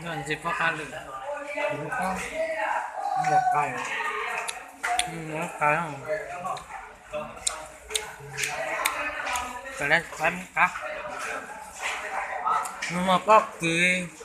Noj ntxiv pob qab lwm. Pob qab, noj qab, noj qab, noj qab, noj pob kws.